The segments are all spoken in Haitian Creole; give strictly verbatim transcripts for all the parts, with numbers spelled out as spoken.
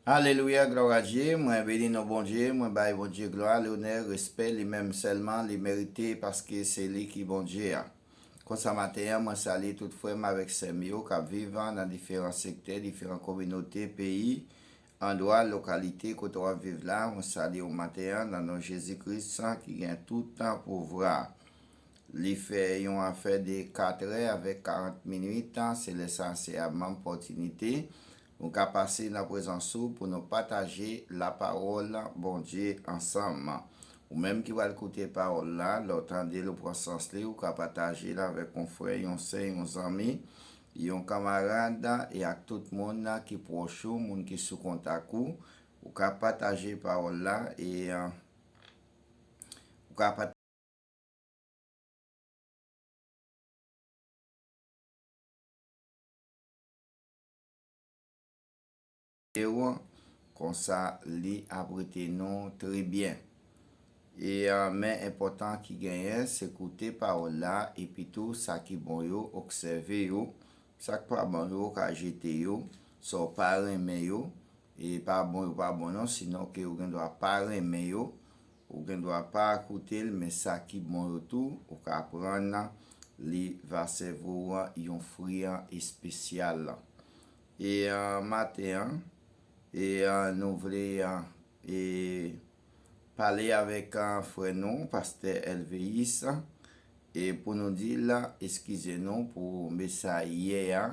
Alelouya, glwa a Dye. Mwen beni non Bondye, mwen bay Bondye glwa, lonè, respè, li menm sèlman li merite, paske se li ki Bondye a. Konsa maten an, mwen salye tout frè m avèk sè m yo k ap viv nan diferan sektè, diferan kominote, peyi, andwa, lokalite kote w ap viv la. Mwen salye w maten an nan non Jezi Kris ki gen tout pouvwa. Li fè yon afè de katrè avèk karant minit, se lè sa se a menm opòtinite ou ka pase nan prezans ou pou nou pataje lapawòl Bondye ansanm. Ou menm ki pral koute pawòl la, lè w tande l, ou pran sans li, ou ka pataje l avèk yon frè, yon sè, yon zanmi, yon kanmarad, e ak tout moun ki pwòch ou, moun ki sou kontak ou. Ou ka pataje pawòl la e, uh, ou ka pataje yo, konsa li ap rete nou trè byen. E, uh, men enpòtan ki genyen, se koute pawòl la, epi tou sa ki bon yo, obsève yo, sa k pa bon yo, ka jete yo, sa w pa renmen yo, e pa bon yo pa bon non, sinon ke ou gen dwa pa renmen yo, ou gen dwa pa koute l, men sa ki bon yo tou, ou ka pran li va sèvi w yon fwi espesyal. E, uh, maten an, e, uh, nou vle, uh, e, pale avèk, uh, frè nou, pastè Elveis, e pou nou di l eskize nou pou mesaj yè a.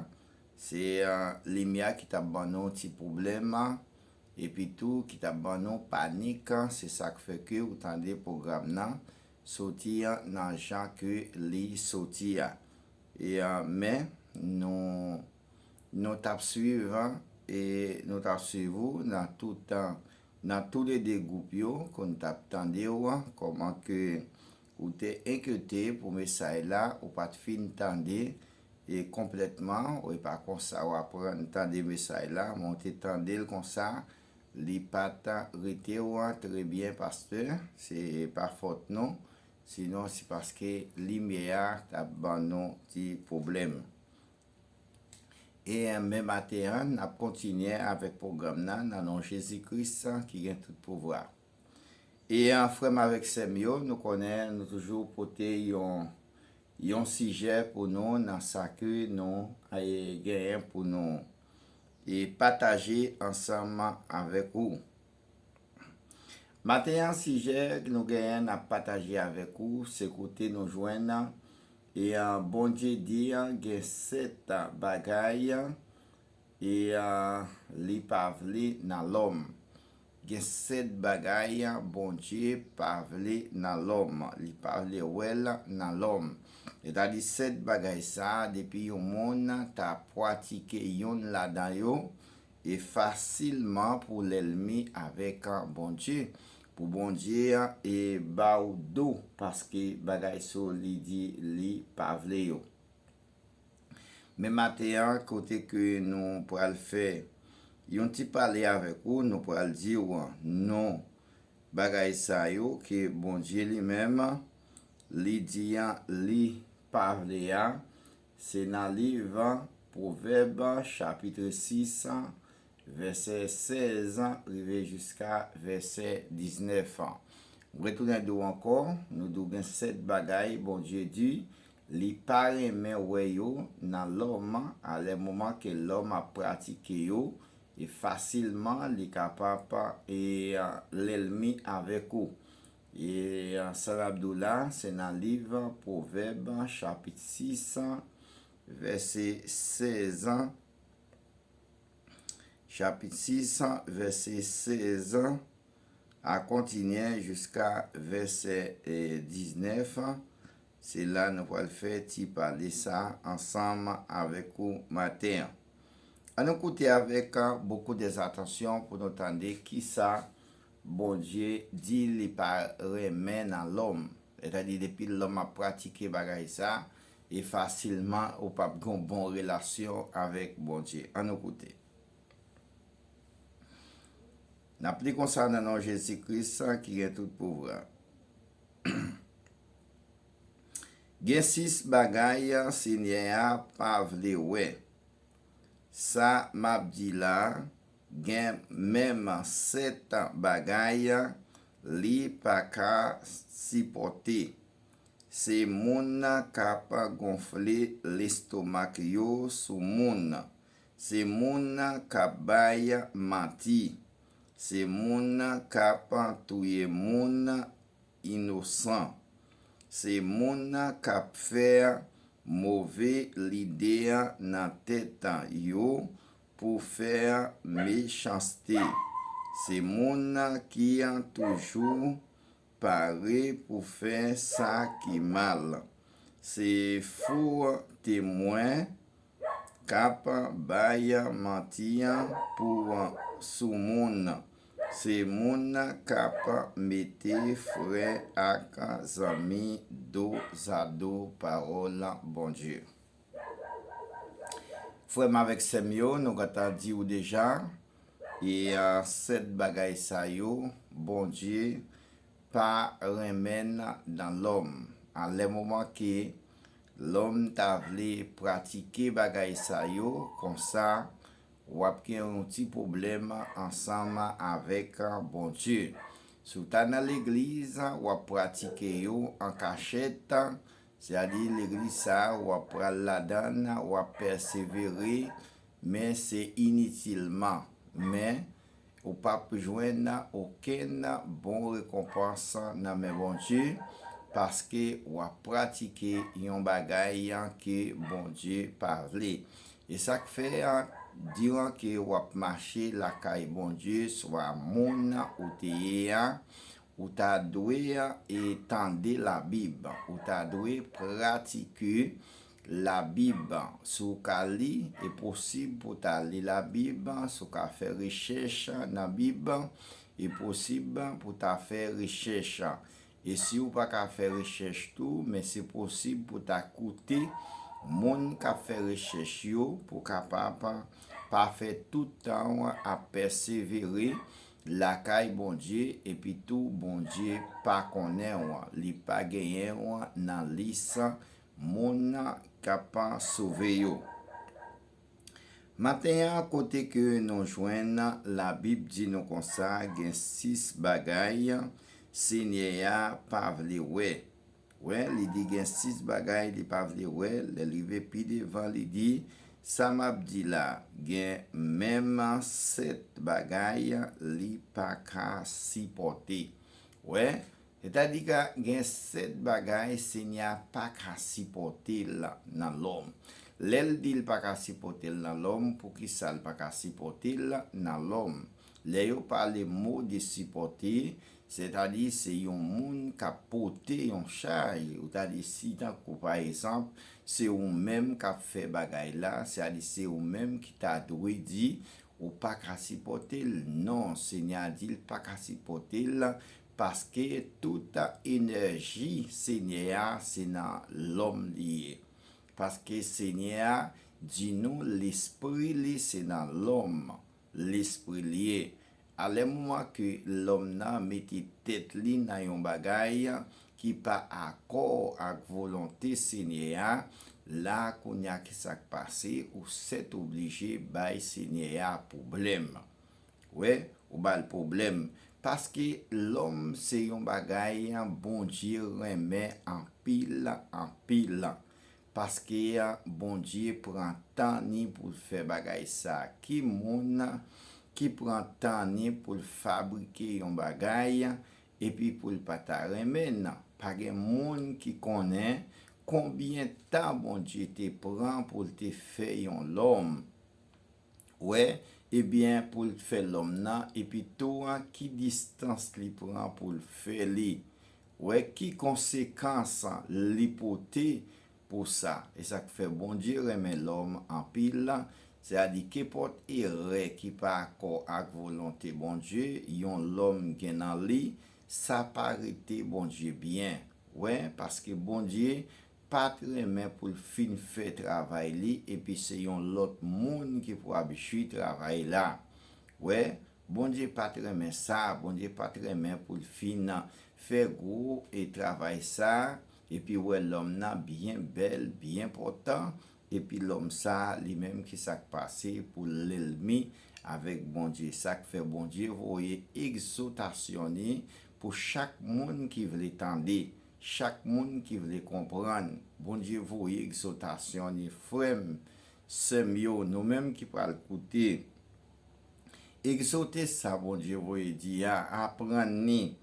Se, uh, limyè ki t ap ban nou ti pwoblèm, epi tou ki t ap ban nou panik. Se sa k fè ke ou tande pwogram nan soti nan jan ke li soti a. E, uh, men, nou, nou t ap swiv, e nou t ap swiv ou nan tout, nan toulede gwoup yo, ke nou t ap tande w, kòman ke ou te enkyete pou mesaj la, ou pa t fin tande, e konplètman, ou e pa konsa w aprann tande mesaj la, men w te tande l konsa, li pa t rete w trè byen, pastè, se pa fòt nou, sinon se paske limyè a t ap ban nou ti pwoblèm. E men maten an, n ap kontinye avèk pwogram nan, nan non Jezi Kris ki gen tout pouvwa. E an frè m avèk sè m yo, nou konnen nou toujou pote yon, yon sijè pou nou nan sa ke nou, e, genyen pou nou, e, pataje ansanm avèk ou. Maten an, sijè nou genyen n ap pataje avèk ou, se kote nou jwenn, e, Bondye di gen sèt bagay, e, li pa vle nan lòm. Gen sèt bagay Bondye pa vle nan lòm. Li pa vle wè l nan lòm. Sètadi sèt bagay sa a, depi yon moun ta pratike yonn ladan yo, e fasilman pou lènmi avèk Bondye, pou Bondye e ba w do, paske bagay sa yo li di li pa vle yo. Men maten an, kote ke nou pral fè yon ti pale avèk ou, nou pral di w non bagay sa yo ke Bondye li menm, li di an, li pa vle a, se nan liv Pwovèb, chapit sis, vèsè sèz rive jiska vèsè diznèf. M retounen di w ankò, nou di w gen sèt bagay Bondye di, li pa renmen wè yo nan lòm, a lè moman ke lòm ap pratike yo, e fasilman li kapab, e, lènmi avèk ou. E, sa n ap di w la, se nan liv Pwovèb, chapit sis, vèsè sèz, chapit sis, vèsè sèz, a kontinye jiska vèsè, e, diznèf. Se la nou pral fè ti pale sa ansanm avèk ou maten an. Ann nou koute avèk, e, bokou dèzatannsyon pou nou tande kisa Bondye di li pa renmen nan lòm. Sètadi depi lòm ap pratike bagay sa, e fasilman ou p ap gen yon bon relasyon avèk Bondye. Ann nou koute. N ap li konsa nan non Jezi Kris ki gen tout pouvwa. Gen sis bagay Senyè a pa vle wè. Sa m ap di la, gen menm sèt bagay li pa ka sipòte. Se moun k ap gonfle lestomak yo sou moun. Se moun k ap bay manti. Se moun k ap touye moun inosan. Se moun k ap fè move lide nan tèt yo pou fè mechanste. Se moun ki toujou pare pou fè sa ki mal. Se fo temwen k ap bay manti pou sou moun. Se moun k ap mete frè ak zanmi dozado pawòl Bondye. Frè m avèk sè m yo, nou gentan di w deja, e a, sèt bagay sa yo, Bondye pa renmen nan lòm. A lè moman ke lòm ta vle pratike bagay sa yo, konsa w ap gen yon ti pwoblèm ansanm avèk Bondye. Si w ta nan legliz, w ap pratike yo an kachèt, sètadi legliz sa a, w ap pral ladan l, w ap pèsevere, men se initilman. Men, ou p ap jwenn okenn bon rekonpans nan men Bondye, paske w ap pratike yon bagay ke Bondye pa vle. E sa k fè, diran ke w ap mache lakay Bondye, swa moun ou te ye a, ou ta dwe, e, tande Labib, ou ta dwe pratike Labib. Si w ka li, e posib pou w ta li Labib, si w ka fè rechèch nan Bib, e posib pou w ta fè rechèch. E si w pa ka fè rechèch tou, men se posib pou w ta koute moun k ap fè rechèch yo, pou w kapab pa fè tout tan w ap pèsevere lakay Bondye, epi tou Bondye pa konnen w, li pa genyen w nan lis moun k ap sove yo. Maten an, kote ke nou jwenn, Labib di nou konsa, gen sis bagay Senyè a pa vle wè. Wè, li di gen sis bagay li pa vle wè. Lè l rive pi devan, li di, sa m ap di la, gen menm sèt bagay li pa ka sipòte. Wè, sètadi ke gen sèt bagay Senyè a pa ka sipòte l nan lòm. Lè l di l pa ka sipòte l nan lòm, poukisa l pa ka sipòte l nan lòm? Lè yo pale mo de sipòte, sètadi se yon moun k ap pote yon chaj, ou ta di si tankou pa egzanp, se ou menm k ap fè bagay la, sètadi se ou menm ki ta dwe di ou pa ka sipòte l. Non, Senyè a di l pa ka sipòte l, paske tout enèji Senyè a se nan lòm li ye. Paske Senyè a di nou lespri li se nan lòm, lespri li ye. A lè moman ke lòm nan mete tèt li nan yon bagay ki pa akò ak volonte Senyè a, la kounye a ki sa k pase, ou sèt oblije bay Senyè a pwoblèm. Wè, ou ba l pwoblèm. Paske lòm se yon bagay Bondye renmen anpil, anpil. Paske Bondye pran tan ni pou l fè bagay sa. Ki moun ki pran tan ni pou l fabrike yon bagay, epi pou l pa ta renmen l? Pa gen moun ki konnen konbyen tan Bondye te pran pou l te fè yon lòm. Wè, ebyen, pou l fè lòm nan, epi tou, ki distans li pran pou l fè li? Wè, ki konsekans li pote pou sa? E sa k fè Bondye renmen lòm anpil, sètadi kenpòt erè ki pa akò ak volonte Bondye yon lòm gen nan li, sa pa rete Bondye byen. Wè, paske Bondye pa t renmen pou l fin fè travay li, epi se yon lòt moun ki pou ap jwi travay la. Wè, Bondye pa t renmen sa, Bondye pa t renmen pou l fin fè gwo e travay sa, epi wè lòm nan byen bèl, byen pòtan, Epi lòm sa a, li menm, ki sa k pase pou lènmi avèk Bondye? Sa k fè Bondye voye egzòtasyon ni pou chak moun ki vle tande, chak moun ki vle konprann. Bondye voye egzòtasyon ni, frè m, sè m yo, nou menm ki pral koute. Egzòte sa Bondye voye di a, aprann ni,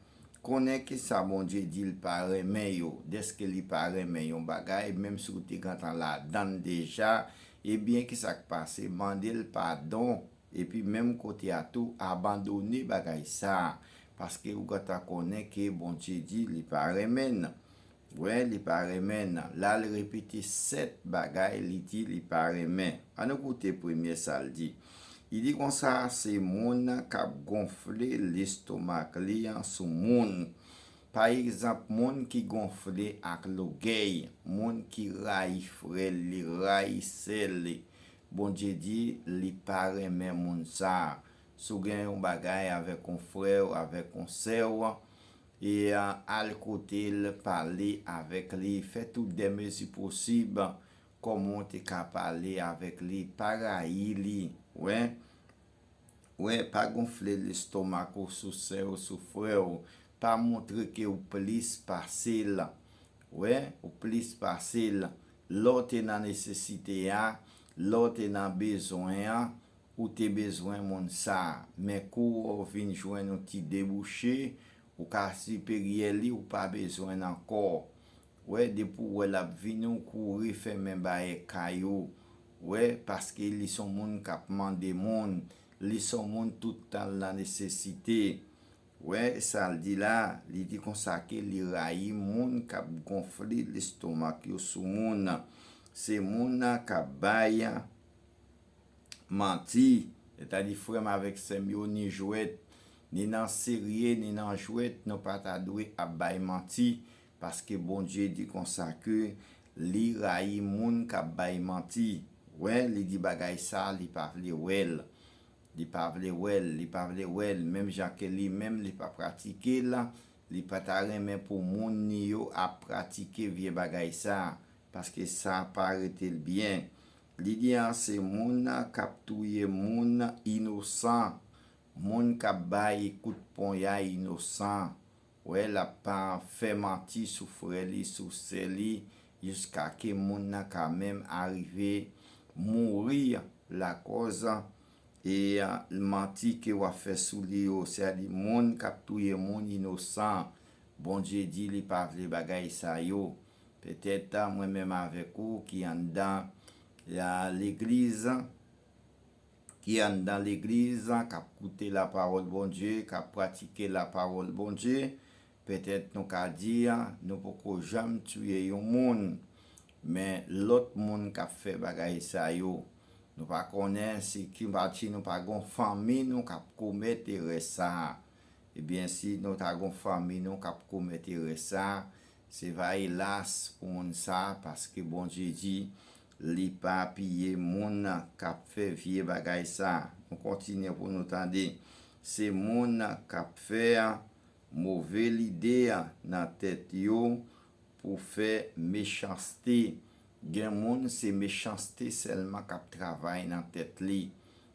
konnen ki sa Bondye di l pa renmen yo. Dèske li pa renmen yon bagay, menm si w te gentan ladan l deja, ebyen, ki sa k pase? Mande l padon, epi menm kote a tou, abandone bagay sa a, paske ou gentan konnen ke Bondye di li pa renmen l. Wè, li pa renmen l. La, l repete sèt bagay li di li pa renmen. Ann nou koute premye sa l di. Li di konsa, se moun k ap gonfle lestomak li an sou moun. Pa egzanp, moun ki gonfle ak lògèy, moun ki rayi frè l, li rayi sè l, Bondye di li pa renmen moun sa a. Si w gen yon bagay avèk yon frè w, avèk yon sè w, e a, al kote l, pale avèk li, fè tout dè mezi posib, kòman w te ka pale avèk li, pa rayi li, wè, wè, pa gonfle lestomak ou sou sè w, sou frè w, pa montre ke w plis pase l, wè, ou plis pase l, lè w te nan nesesite a, lè w te nan bezwen an, ou te bezwen moun sa a, men kou w vin jwenn yon ti debouche, ou ka siperyè li, ou pa bezwen l ankò. Wè, depi w wè l ap vini, ou kouri fèmen bayè kay ou. Wè, paske li se yon moun k ap mande moun, li se yon moun tout tan l nan nesesite. Wè, sa l di la, li di konsa ke li rayi moun k ap gonfle lestomak yo sou moun. Se moun k ap bay manti. Sètadi, frè m avèk sè m yo, ni jwèt, ni nan serye, ni nan jwèt, nou pa ta dwe ap bay manti, paske Bondye di konsa ke li rayi moun k ap bay manti. Wè, li di bagay sa, li pa vle wè l. Li pa vle wè l, li pa vle wè l, menm jan ke li menm, li pa pratike l, li pa ta renmen pou moun ni yo ap pratike vye bagay sa, paske sa pa rete l byen. Li di an se moun k ap touye moun inosan, moun k ap bay kout ponya inosan. Wè, l ap fè manti sou frè li, sou sè li, jiska ke moun nan ka menm arive mouri lakòz e manti ke w ap fè sou li yo. Sètadi moun k ap touye moun inosan, Bondye di li pa vle bagay sa yo. Petèt mwen menm avèk ou ki anndan legliz, ki anndan legliz, k ap koute lapawòl Bondye, k ap pratike lapawòl Bondye, petèt nou ka di nou poko janm tiye yon moun, men lòt moun k ap fè bagay sa yo, nou pa konnen si ki pati nou pa gon fanmi nou k ap komèt erè sa a. Ebyen, si nou ta gon fanmi nou k ap komèt erè sa a, se va elas pou moun sa a, paske Bondye di li pa piye moun k ap fè vye bagay sa a. Nou kontinye pou nou tande. Se moun k ap fè move lide nan tèt yo pou fè mechanste. Gen moun se mechanste sèlman k ap travay nan tèt li.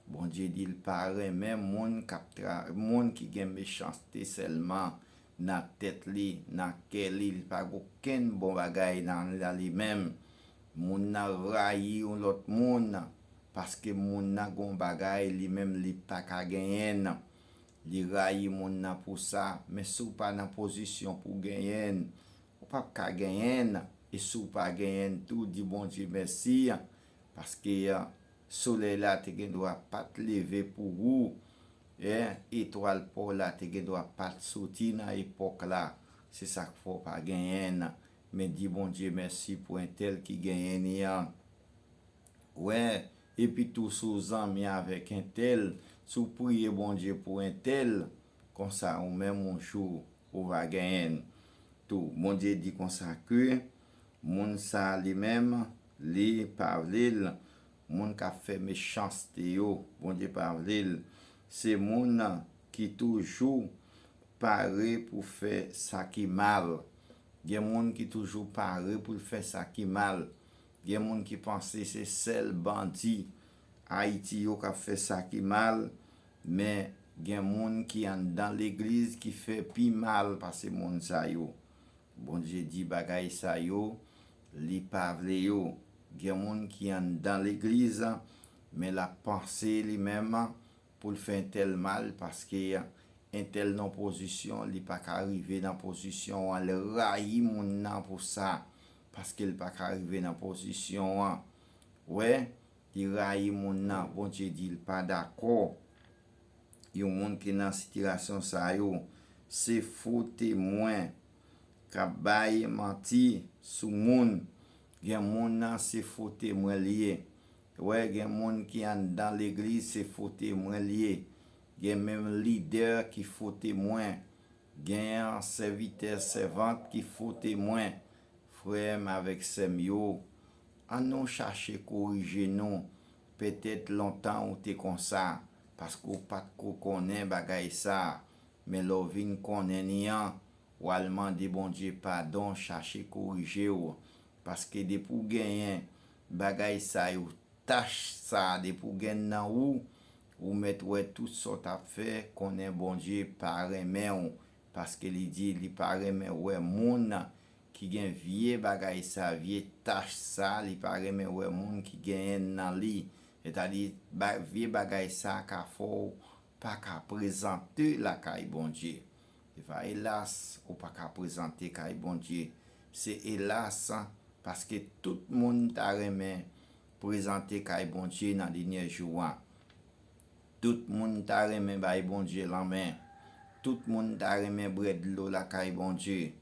Bondye di l pa renmen moun k ap tra, moun ki gen mechanste sèlman nan tèt li, nan kè li, li pa gen okenn bon bagay nan, nan li menm. Moun nan rayi yon lòt moun, paske moun nan gen yon bagay li menm li pa ka genyen. Li rayi moun nan pou sa, men si w pa nan pozisyon pou genyen, ou p ap ka genyen, e si w pa genyen tou, di Bondye mèsi, paske solèy la te gen dwa pa t leve pou ou, e etwal pa w la te gen dwa pa t soti nan epòk la. Se sa k fè w pa genyen, men di Bondye mèsi pou entèl ki genyen li an. Wè, epi tou si w zanmi avèk entèl, si w priye Bondye pou entèl, konsa ou menm yon jou ou va genyen l tou. Bondye di konsa ke moun sa li menm, li pa vle l. Moun k ap fè mechanste yo, Bondye pa vle l. Se moun ki toujou pare pou fè sa ki mal. Gen moun ki toujou pare pou l fè sa ki mal. Gen moun ki panse se sèl bandi Ayiti yo k ap fè sa ki mal, men gen moun ki anndan legliz ki fè pi mal pase moun sa yo. Bondye di bagay sa yo, li pa vle yo. Gen moun ki anndan legliz, men l ap panse li menm pou l fè entèl mal, paske entèl nan pozisyon, li pa ka rive nan pozisyon an, l rayi moun nan pou sa, paske l pa ka rive nan pozisyon an. Wè, li rayi moun nan, Bondye di l pa dakò. Yon moun ki nan sitiyasyon sa yo, se fo temwen k ap bay manti sou moun. Gen moun nan se fo temwen li ye. Wè, gen moun ki anndan legliz, se fo temwen li ye. Gen menm lidè ki fo temwen. Gen sèvitè, sèvant ki fo temwen. Frè m avèk sè m yo, ann nou chache korije nou. Petèt lontan ou te konsa, paske w pa t ko konnen bagay sa a. Men lè w vin konnen li an, w al mande Bondye padon, chache korije w. Paske depi w genyen bagay sa yo, tach sa a, depi w gen nan ou, ou mèt wè tout sa w t ap fè, konnen Bondye pa renmen w, paske li di li pa renmen wè moun ki gen vye bagay sa, vye tach sa, li pa renmen wè moun ki genyen nan li. Sètadi, ba, vye bagay sa ka fè w pa ka prezante lakay Bondye. Se pa elas ou pa ka prezante kay Bondye. Se elas paske tout moun ta renmen prezante kay Bondye nan dènye jou a. Tout moun ta renmen bay Bondye lanmen. Tout moun ta renmen bwè dlo lakay Bondye.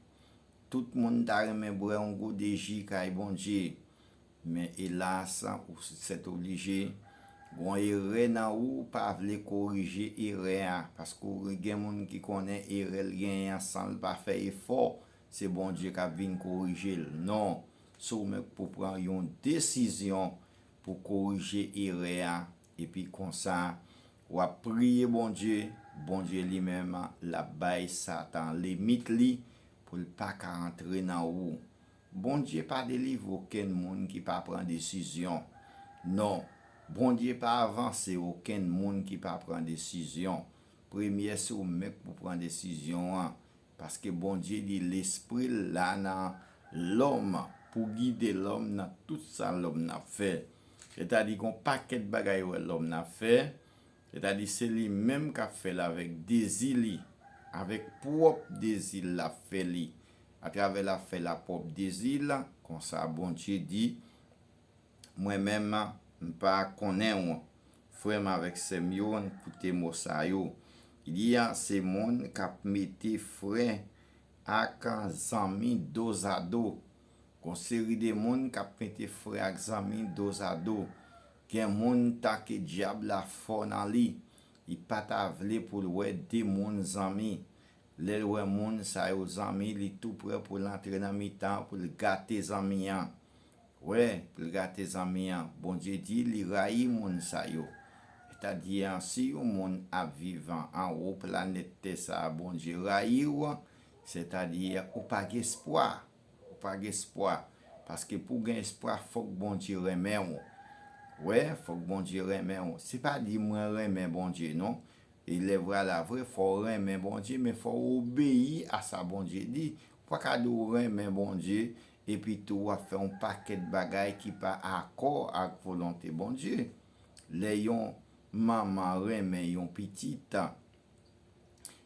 Tout moun ta renmen bwè yon gode ji kay Bondye. Men elas, ou sètoblije, gon erè nan ou pa vle korije erè a, paske gen moun ki konnen erè l genyen an san l pa fè efò, se Bondye k ap vin korije l. Non, se w menm k pou pran yon desizyon pou korije erè a, epi konsa, w ap priye Bondye, Bondye li menm, l ap bay Satan limit li pou l pa ka antre nan ou. Bondye pa delivre okenn moun ki pa pran desizyon. Non, Bondye pa avanse okenn moun ki pa pran desizyon. Premye se ou menm k pou pran desizyon an. Paske Bondye di lespri l la nan lòm pou gide lòm nan tout sa lòm nan ap fè. Sètadi gon pakèt bagay wè lòm nan ap fè. Sètadi se li menm k ap fè l avèk dezi li, avèk pwòp dezi l l ap fè li. Atravè l ap fè l ak pwòp dezi l, konsa Bondye di, mwen menm, m pa konnen w. Frè m avèk sè m yo, ann koute mo sa yo. Li di a, se moun k ap mete frè ak zanmi dozado. Gon seri de moun k ap mete frè ak zanmi dozado. Gen moun tanke dyab la fò nan li. Li pa ta vle pou l wè de moun zanmi. Lè l wè moun sa yo zanmi, li tou prè pou l antre nan mitan an, pou l gate zanmi an. Wè, pou l gate zanmi an. Bondye di li rayi moun sa yo. Sètadi, si yon moun ap viv anwo planèt tè sa a, Bondye rayi w, sètadi, ou pa gen espwa. Ou pa gen espwa. Paske pou w gen espwa, fòk Bondye renmen w. Wè, fòk Bondye renmen w. Se pa di mwen renmen Bondye, non. E lè vre la vre, fò w renmen Bondye, men fò w obeyi a sa Bondye di. Ou pa ka di w renmen Bondye, epi tou w ap fè yon pakèt bagay ki pa akò ak volonte Bondye. Lè yon manman renmen yon pitit,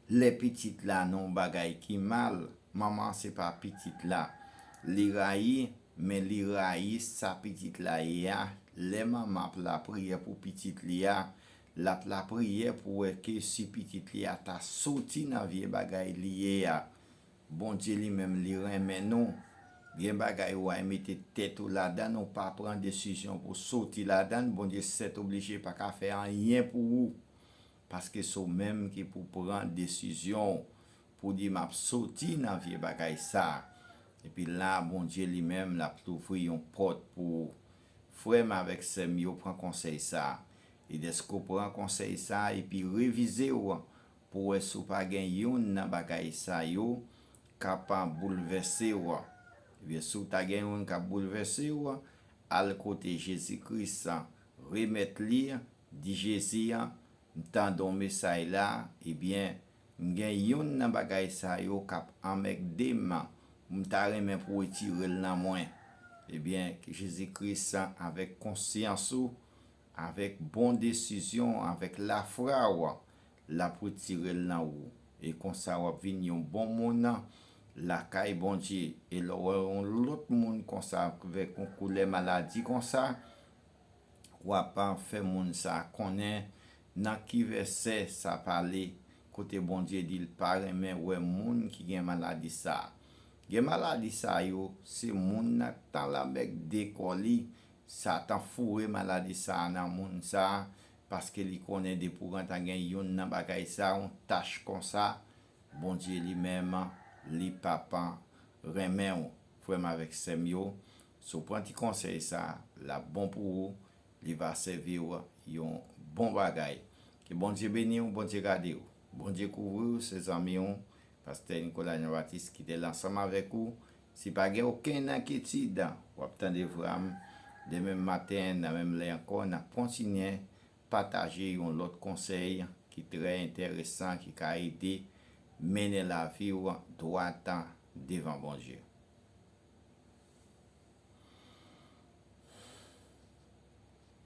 lè pitit la nan yon bagay ki mal, manman se pa pitit la li rayi, men li rayi sa pitit la ye a. Lè manman ap lapriyè pou pitit li a, l ap lapriyè pou wè ke si pitit li a ta soti nan vye bagay li ye a. Bondye li menm li renmen nou. Gen bagay ou ay mete tèt ou ladann, ou pa pran desizyon pou soti ladann, Bondye sètoblije pa ka fè anyen pou ou. Paske se w menm ki pou pran desizyon w pou di m ap soti nan vye bagay sa. Epi la, Bondye li menm l ap louvri yon pòt pou ou. Frè m avèk sè m yo, pran konsèy sa. E dèske w pran konsèy sa epi revize w pou wè si w pa gen youn nan bagay sa yo k ap boulvèse w. Ebyen, si w ta gen youn k ap boulvèse w, al kote Jezi Kris, remèt li, di Jezi, m tande w mesaj la, ebyen, m gen youn nan bagay sa yo k ap anmègde m, m ta renmen pou w retire l nan mwen. Ebyen, Jezi Kris, avèk konsyans ou, avèk bon desizyon, avèk lafwa w, l ap retire l nan ou. E konsa w ap vin yon bon moun lakay Bondye. E lè w wè yon lòt moun konsa avèk yon koulè maladi konsa, w ap fè moun sa konnen nan ki vèsè sa pale, kote Bondye di l pa renmen wè moun ki gen maladi sa. Gen maladi sa yo, se moun nan k t al anmègde kò li, Satan foure maladi sa a nan moun sa a, paske li konnen depi w gentan gen youn nan bagay sa, yon tach konsa, Bondye li menm, li p ap renmen w. Frè m avèk sè m yo, si w pran ti konsèy sa a, l ap bon pou ou, li va sèvi w yon bon bagay. Ke Bondye beni w, Bondye gade w, Bondye kouvri w, se zanmi w, Pastè Nicolas Jean Baptiste ki te la ansanm avèk ou. Si pa gen okenn enkyetid, w ap tande vwa m demen maten, nan menm lè ankò, n ap kontinye pataje yon lòt konsèy ki trè enteresan, ki ka ede mennen lavi w dwat devan Bondye.